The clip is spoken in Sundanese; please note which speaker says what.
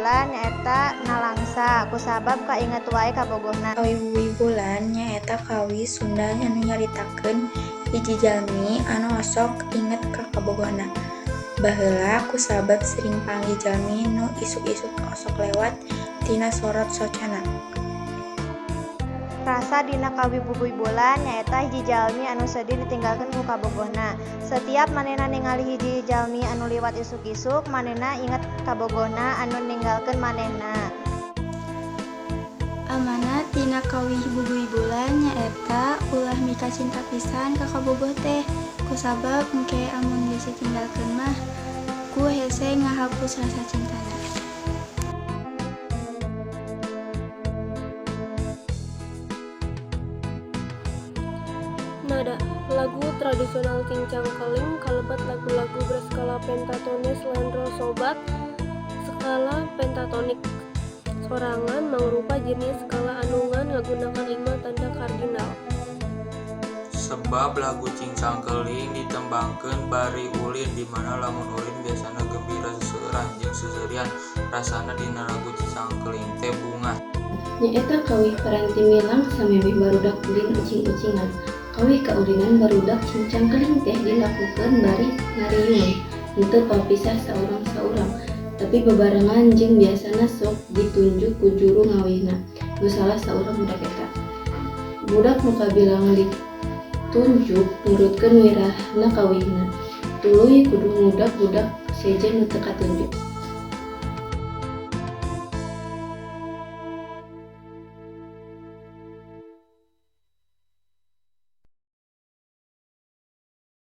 Speaker 1: Bulan nyaeta nalangsa kusabab kainget wae kabogohna.
Speaker 2: Kawih Bubui Bulan nyaeta kawih Sunda anu nyaritakeun hiji jalmi anu osok inget ka kabogohna baheula kusabab sering panggih jalmi nu isuk-isuk osok lewat tina sorot socana.
Speaker 1: Rasa dina kawih Bubuy Bulan nyaeta hiji jalmi anu sedih ditinggalkeun ku kabogohna. Setiap manehna ningali hiji jalmi anu liwat isuk-isuk, manehna inget kabogohna anu ninggalkeun manehna.
Speaker 3: Amanat tina kawih Bubuy Bulan nyaeta ulah mikacinta pisan ka kabogoh teh kusabab engke amun geus ditinggalkeun mah ku hese ngahapus rasa cintana.
Speaker 4: Nada. Lagu tradisional Cingcang Keling kalebet lagu-lagu berskala pentatonis slendro sobat. Skala pentatonik sorangan mangrupa jenis skala anu ngan ngagunakan lima tanda kardinal.
Speaker 5: Sebab lagu Cingcang Keling ditembangkeun bari ulin dimana lamun ulin biasana gembira seseueuran jeung seuseurian rasana dina lagu Cingcang Keling teh bungah.
Speaker 6: Nyaeta kawih paranti milang samemeh barudak ulin ucing-ucingan. Kawih kaulinan barudak Cingcang Keling teh dilakukeun bari ngariung, henteu papisah saurang-saurang, tapi babarengan jeung biasana sok ditunjuk ku juru ngawihna, nu salah saurang budak eta. Budak nu kabilang ditunjuk nurutkeun wirahna kawihna, tuluy kudu ngudak budak sejen nu teu katunjuk.